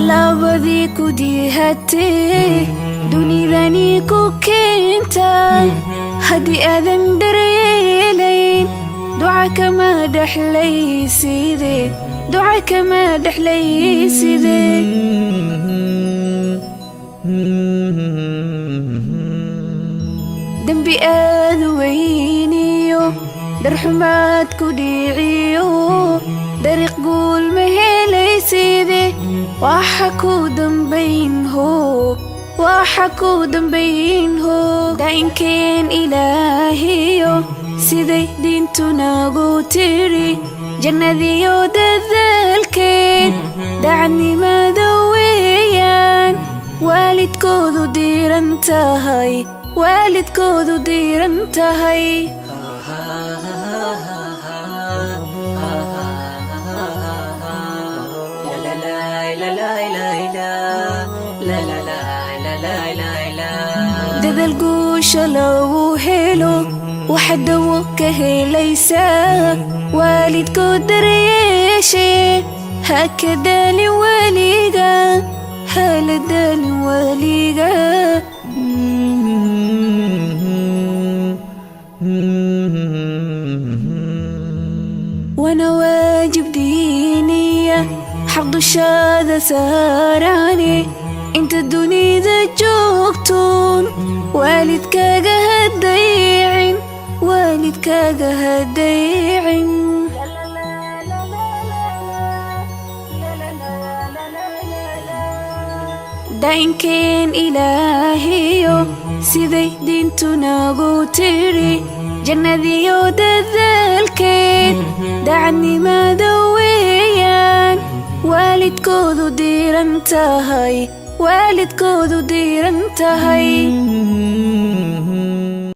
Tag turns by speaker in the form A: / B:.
A: Labadii ku dihatee dunidani ku keenta, haddii aadan daryeelayn, duca kama dhexlayside, duca kama dhexlayside. Dembi aadu weyniyo darxumaad ku dhiciyo, dariiq guul ma helayside. Waxa ku dambayn hoog, waxa ku dambayn hoog. Daa'inkeen Ilaahiyo siday diintu nagu tiri, jannadiyo dadaalkeed daacadnimada weeyaan. Waalidkoodu diiran tahay, waalidkoodu diiran tahay. Dadaal guusha lagu helo, waxa dawo ka helaysaa waalidkood daryeeshe. Ha ka daalin weliga, hala daalin weliga. Wana waajib diiniya, xaq dushaada saarane. Inta dunida joogtoon, waalidkaaga ha dayicin, waalidkaaga ha dayicin. Daa'inkeen Ilaahiyo siday diintu nagu tiri, jannadiyo dadaalkeed daacadnimada weeyaan. Waalidkoodu diiran tahay, waalidkoodu diiran tahay.